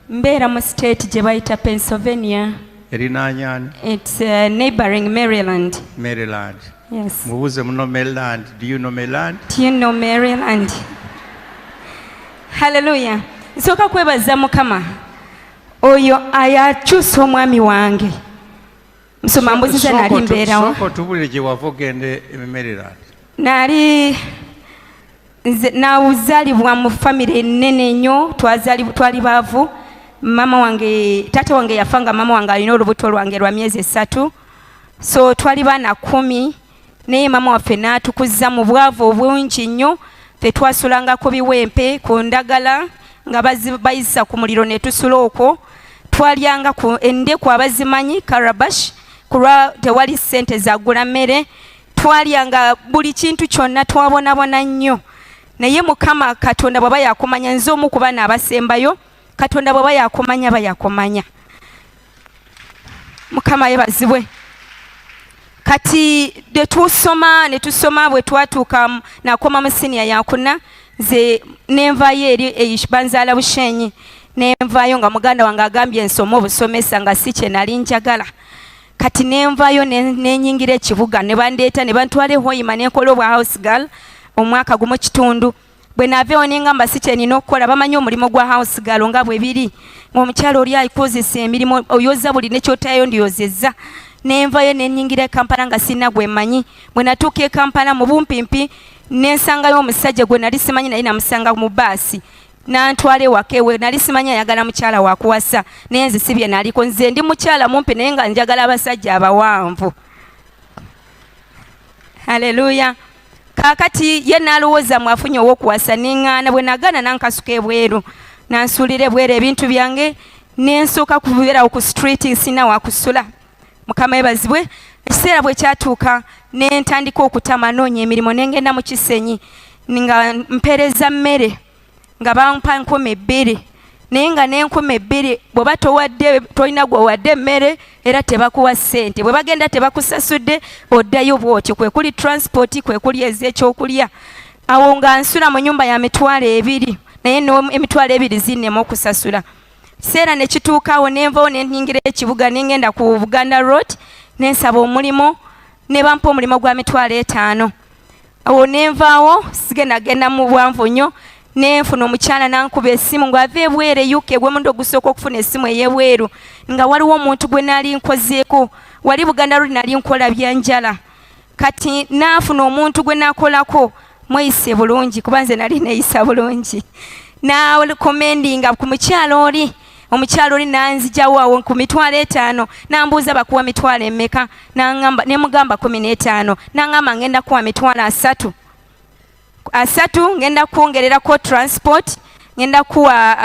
Mbeera mu state gye bayita Pennsylvania. Erinaanya ani? It's neighboring Maryland. Maryland. Yes. Mubuuze muno Maryland. Do you know Maryland? Do you know Maryland? Hallelujah. Nsooka kwebaza Mukama oyo ayakyusa omwami wange. Musoma mbuziza nali mbeerawo. Sooka otubulire gye wava ogende e Maryland. Nali nze nawuzaalibwa mu famire ennene nnyo, twali baavu. Mama wange, taata wange yafa nga mama wange alina olubuto lwange lwa myezi 3, so twali baana 10, naye mama waffe n'atukuza mu bwavu obungi nnyo. Ffe twasulanga ku biwempe, ku ndagala nga bayisa ku muliro ne tusula okwo. Twalyanga ku endeku abazimanyi karabash, kulwa tewali ssente zagula mmere. Twalyanga buli kintu kyonna, twabonabona nnyo. Naye Mukama Katonda bw'aba yakumanya, nze omu ku baana abasembayo, Katonda bw'aba yakumanya aba yakumanya. Mukama yeebazibwe. Kati ne tusoma, bwe twatuuka nakoma mu siniya yakuna, nze nenvaayo eri banzaala Bushenyi, nenvaayo nga muganda wange agambye nsome obusomesa nga si kye nali njagala. Kati nenvaayo nenyingira ekibuga, ne bandeeta ne bantwala e Hoima, nenkola obwa house girl omwaka gumu kitundu. Bwe naaveewo ne ngamba si kye nina okukola, bamanyi omulimu gwa house girl nga bwe biri, ng'omukyala oli akozesa emirimu, oyoza buli nekyotayo ndiyozezza. Nenvayo nenyingira e Kampala nga sirina gwe mmanyi. Bwe natuuka e Kampala mu bumpimpi nensangayo omusajja gwe nali simanyi, naye namusanga mu baasi nantwala ewaka ewe. Nali simanyi ayagala mukyala wakuwasa, naye nze si bye naliko. Nze ndi mukyala mumpi naye nga njagala abasajja abawanvu. Haleluya. Kaakati ye n'alowooza mwafunye ow'okuwasa, neŋŋaana. Bwe nagaana nankasuka ebweru, nansuulira ebweru ebintu byange, nensooka kubeerawo ku street, sina wakusula. Mukama yeebazibwe. Ekiseera bwe kyatuuka ne ntandika okutama noonya emirimu, ne ngenda mu Kisenyi nga mpeereza mmere, nga bampa 2,000, naye nga n'enkumi bbiri bw'oba towadde, tolina gwe emmere era tebakuwa ssente. Bwe bagenda tebakusasudde, oddayo bw'otyo, kwe kuli transport, kwe kuli ez'ekyokulya. Awo nga nsula mu nnyumba ya 20,000, naye 20,000 zinnema okusasula. Kiseera ne kituuka awo nenvawo ne nnyingira ekibuga, ne ngenda ku Buganda Road ne nsaba omulimu, ne bampa omulimu gwa 50,000. Awo nenvaawo, sigenda genda mu bwanvu nnyo, nenfuna omukyala nankuba essimu ng'ava ebweru e UK, gwe mundo ogusooka okufuna essimu ey'ebweru, nga waliwo omuntu gwe nali nkozeeko wali Buganda Road, nali nkola byanjala. Kati naafuna omuntu gwe nakolako, mweyise bulungi kuba nze nali neeyisa bulungi, nakomendinga ku mukyala oli. Omukyala oli nanzijawo awo ku 50,000, nambuuza bakuwa mitwalo emeka, nemugamba 15, nangamba ngenda kuwa 30,000, 30 ngenda kwongererako transport, ngenda kuwa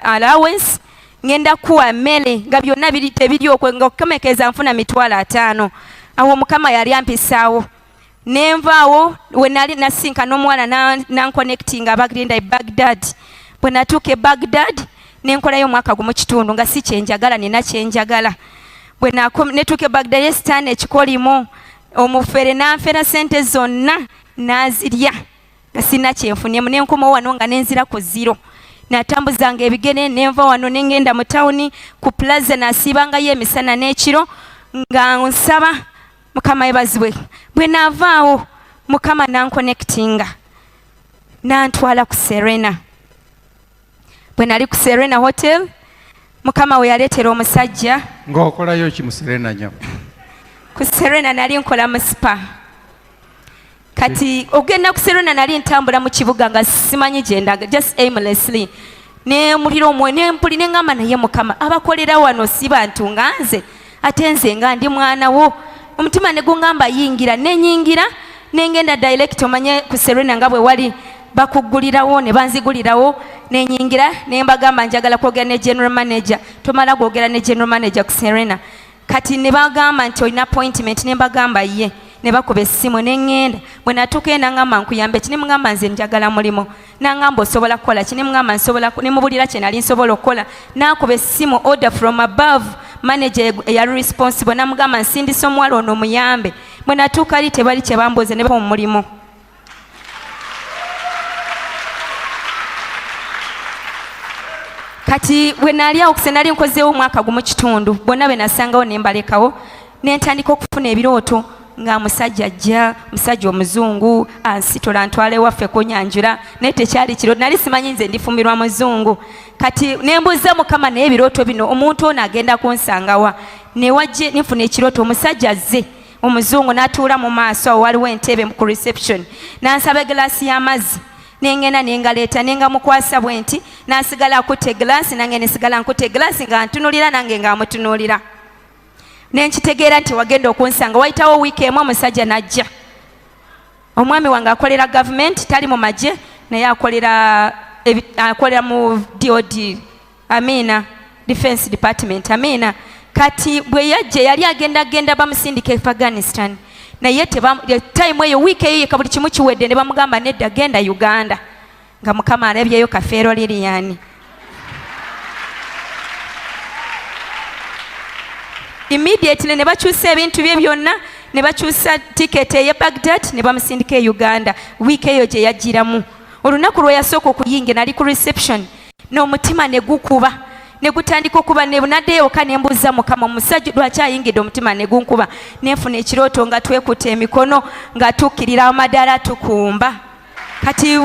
allowance, ngenda kuwa mmere, nga byonna biri tebiri okwo, nga okukomekeza nfuna 50,000. Awo Mukama yali ampisaawo. Nenvaawo we nali nasinka n'omuwala nanconnectinga abagenda e Baghdad. Bwe natuuka e Baghdad nenkolayo omwaka gumu kitundu nga si kyenjagala, nina kyenjagala. Bwe netuuka e Baghdad esitaani ekikolimu omufere nanfera sente zonna nazirya nga sirina kyenfunyemu, nenkomawo wano nga nenzira ku zero. Natambuzanga ebigere nenva wano nengenda mu tawuni ku plaza, nasiibangayo emisana n'ekiro nga nsaba Mukama yebazibwe. Bwe naavaawo Mukama nanconnectinga nantwala ku Serena. Bwe nali ku Serena Hotel, Mukama we yaleetera omusajja. Ng'okolayo ki mu Serena nyo? Ku Serena nali nkola mu spa. Kati ogenda ku Serena nali ntambula mu kibuga nga simanyi gye ndaga, just aimlessly. Nemulira omwoyo nempuli neŋŋamba, naye Mukama abakolera wano si bantu nga nze, ate nze nga ndi mwana wo. Omutima ne guŋŋamba yingira, nenyingira nengenda direct. Omanye ku Serena nga bwe wali bakuggulirawo, ne banzigulirawo, nenyingira ne mbagamba njagala kwogera ne general manager. Tomala gwogera ne general manager ku Serena. Kati ne bagamba nti olina appointment, ne mbagamba ye, ne bakuba essimu ne ŋŋenda. Bwe natuuka eno nangamba nkuyambe ki, ne mugamba nze njagala mulimu. Nangamba osobola kukola ki, ne mugamba nsobola, ne mubulira kye nali nsobola okukola. N'akuba essimu order from above, manager eyali responsible namugamba nsindisa omuwala ono muyambe. Bwe natuuka ali tebali kye bambuuza, ne bampa omulimu. Kati bwe nali awo kuse nali nkozeewo omwaka gumu kitundu, bonna be nasangawo ne mbalekawo, ne ntandika okufuna ebirooto nga musajja ajja, musajja omuzungu ansitula ntwala ewaffe kunyanjula, naye tekyali kiro, nali simanyi nze ndifumbirwa muzungu. Kati ne mbuuza Mukama, naye ebirooto bino omuntu ono agenda kunsangawa? Newajje nifuna ekirooto, omusajja azze omuzungu n'atuula mu maaso awo, waliwo entebe ku reception, n'ansaba eglaasi y'amazzi, nengenda nengaleeta nengamukwasa bwe nti, n'asigala akutte eglaasi, nange nesigala nkutte eglaasi nga ntunulira, nange ng'amutunuulira, nenkitegeera nti wagenda okunsanga. Wayitawo wiiki emu omusajja n'ajja. Omwami wange akolera gavumenti, tali mu magye, naye akolera mu DOD, amiina, Defense Department, amiina. Kati bwe yajja yali agenda genda bamusindika e Afghanistan, naye time eyo wiiki eyo yeka buli kimu kiwedde, ne bamugamba nedda, genda Uganda, nga Mukama alabyeyo Kafeero Lilian. Immediately ne bakyusa ebintu bye byonna, ne bakyusa tiketi ey'e Baghdad, ne bamusindika e Uganda wiiki eyo gye yajjiramu. Olunaku lwe yasooka okuyingira, nali ku reception, n'omutima ne gukuba, ne gutandika okuba, ne naddeyo ewaka ne mbuuza Mukama, omusajja lwaki ayingidde? Omutima ne gunkuba, nenfuna ekirooto nga twekutte emikono, nga tukkirira amadaala, tukumba. Kati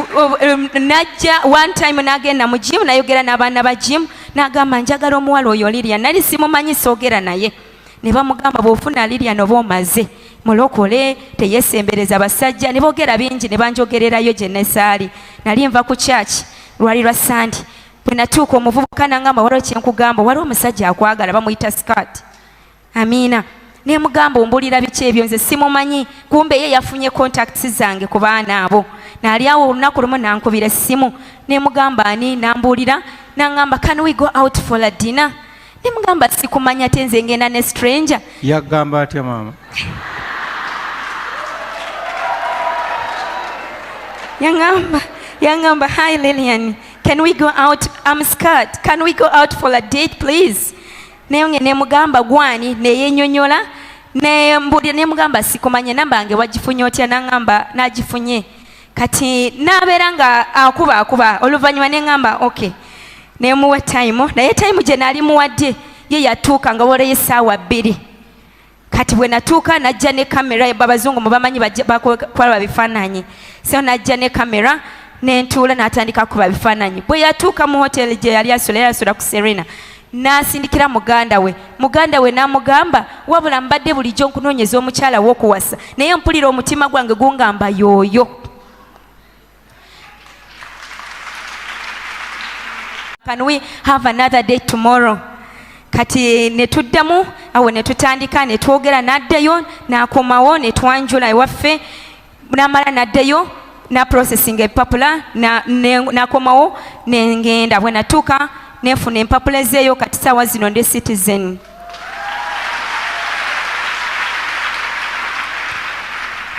najja one time n'agenda mu gym, nayogera n'abaana ba gym, n'agamba njagala omuwala oyo Lilian. Nali simumanyi, soogera naye. Ne bamugamba bw'ofuna Lilian oba omaze, mulokole, teyesembereza basajja, ne boogera bingi, ne banjogererayo gye nesaali. Nali nva ku church, lwali lwa Sande. Bwe natuuka, omuvubuka nangamba, waliwo kyenkugamba, waliwo omusajja akwagala, bamuyita Scott, amiina. Nemugamba ombulira biki ebyo, nze simumanyi. Kumbe ye yafunye contacts zange ku baana abo. Naali awo olunaku lumu nankubira essimu, nemugamba ani? Nambuulira, nangamba, can we go out for a dinner? Nemugamba sikumanya, te nze ngenda ne stranger? Yagamba atya maama? Yangamba, hi Lilian, can we go out? I'm Scott, can we go out for a date please? Naye nge nemugamba gwani? Neyenyonyola, nembulira, nemugamba sikumanye, namba yange wagifunye otya? Nangamba nagifunye. Kati nabeera nga akuba akuba, oluvannyuma neŋŋamba okay, nemuwa time, naye time gye nali muwadde ye yatuuka nga waleyo essaawa 2. Kati bwe natuuka, najja ne kamera, abazungu mubamanyi bakwalaba bifaananyi, so najja ne kamera, nentuula, n'atandika kuba bifaananyi. Bwe yatuuka mu hoteri gye yali asula, yali asula ku Serena, n'asindikira muganda we. Muganda we n'amugamba, wabula mbadde bulijjo nkunoonyeza omukyala w'okuwasa, naye mpulira omutima gwange gungamba yooyo. Can we have another day tomorrow? Kati ne tuddamu awo, ne tutandika ne twogera, n'addayo n'akomawo, ne twanjula ewaffe, n'amala n'addayo na processing empapula, n'akomawo, nengenda. Bwe natuuka nenfuna empapula ezeeyo. Kati saawa zino ndi citizen.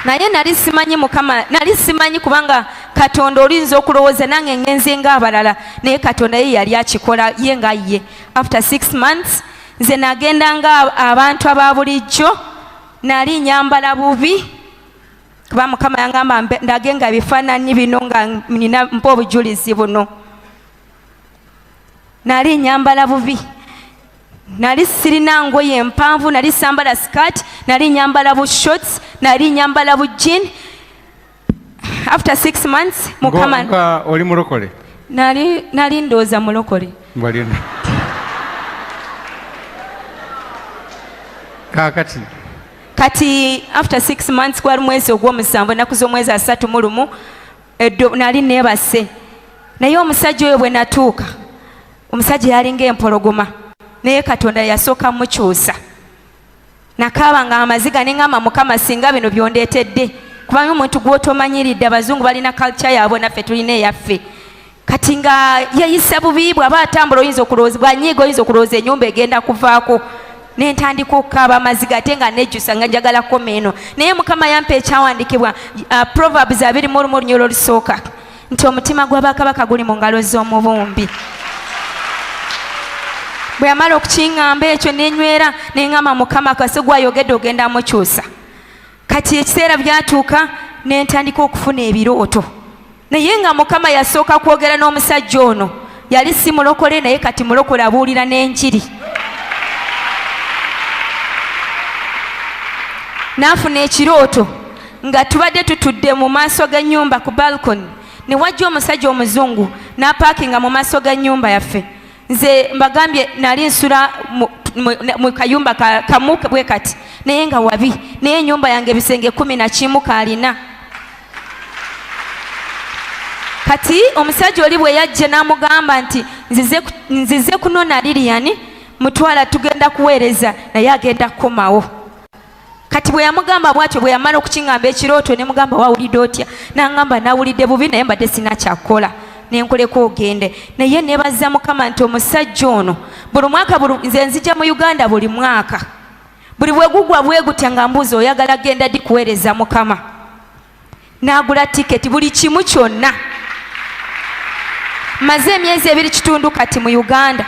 Naye nali simanyi Mukama, nali simanyi, kubanga Katonda olinza okulowooza nange ngenze ng'abalala, naye Katonda ye yali akikola ye nga ye. After 6 months nze nagenda nga abantu aba bulijjo, nali nyambala bubi, kuba Mukama yangamba ndage nga ebifaananyi bino nga nina mpa obujulizi buno. Nali nyambala bubi, nali sirina ngoye mpanvu, nali sambala skirt, nali nyambala bu shorts, nali nyambala bu jean. After 6 months Mukama Nga oli mulokole? Nali ndowooza mulokole. Walina kaakati? Kati after 6 months, gwali mwezi ogw'omusanvu, ennaku z'omwezi 31, eddo nali neebase, naye omusajja oyo bwe natuuka, omusajja yalinga empologoma, naye Katonda yasooka mukyusa. Nakaabanga amaziga, ne ŋŋamba Mukama, singa bino byondeetedde, kubanga omuntu gw'otomanyiridde, abazungu balina culture yaabwe, naffe tulina eyaffe. Kati nga yeyisa bubi, bw'aba atambula oyinza okulowooza, bw'anyiiga oyinza okulowooza ennyumba egenda kuvaako. Nentandika okukaaba amaziga, ate nga nejjusa nga njagala koma eno, naye Mukama yampa ekyawandiikibwa, Proverbs 21 olunyolo olusooka, nti omutima gw'abakabaka guli mu ngalo z'omubumbi. Bwe yamala okukiŋŋamba ekyo, nenywera, neŋŋamba Mukama, kase gwayogedde ogenda mukyusa. Kati ekiseera byatuuka nentandika okufuna ebirooto, naye nga Mukama yasooka kwogera n'omusajja ono. Yali si mulokole, naye kati mulokole, abuulira n'enjiri. Naafuna ekirooto nga tubadde tutudde mu maaso g'ennyumba ku balcony, ne wajja omusajja omuzungu n'apaakinga mu maaso g'ennyumba yaffe. Nze mbagambye, nali nsula mu kayumba kamu bwe kati, naye nga wabi, naye ennyumba yange ebisenge 11 kaalina. Kati omusajja oli bwe yajja n'amugamba nti, "Nzize kunona Liliyani, mutwala, tugenda kuweereza, naye agenda kukomawo." Kati bwe yamugamba bw'atyo, bwe yamala okukiŋŋamba ekirooto, ne mugamba, "Wawulidde otya?" N'aŋŋamba, "Nawulidde bubi, naye mbadde sina kyakukola, nenkuleka ogende." Naye nebaza Mukama nti omusajja ono buli mwaka, nze nzija mu Uganda buli mwaka, buli bwe gugwa bwe gutya nga mbuuza, "Oyagala genda ddi kuweereza Mukama?" N'agula tiketi, buli kimu kyonna. Maze emyezi 2 kitundu kati mu Uganda,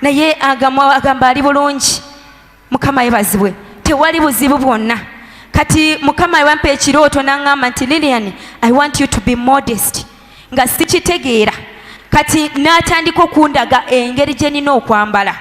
naye agamba ali bulungi. Mukama yebazibwe, tewali buzibu bwonna. Kati Mukama yawampa ekirooto n'aŋŋamba nti, "Lilian, I want you to be modest." Nga sikitegeera. Kati n'atandika okundaga engeri gye nina okwambala.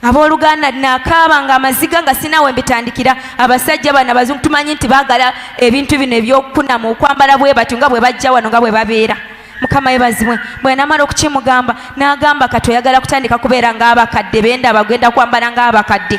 Abooluganda, nakaaba nga amaziga nga sinawe mbitandikira. Abasajja bano abazungu tumanyi nti baagala ebintu bino ebyokunamu, okwambala bwe batyo nga bwe bajja wano nga bwe babeera. Mukama yebazibwe, bwe namala okukimugamba, n'agamba, "Kati oyagala kutandika kubeera ng'abakadde, benda bagenda kwambala ng'abakadde."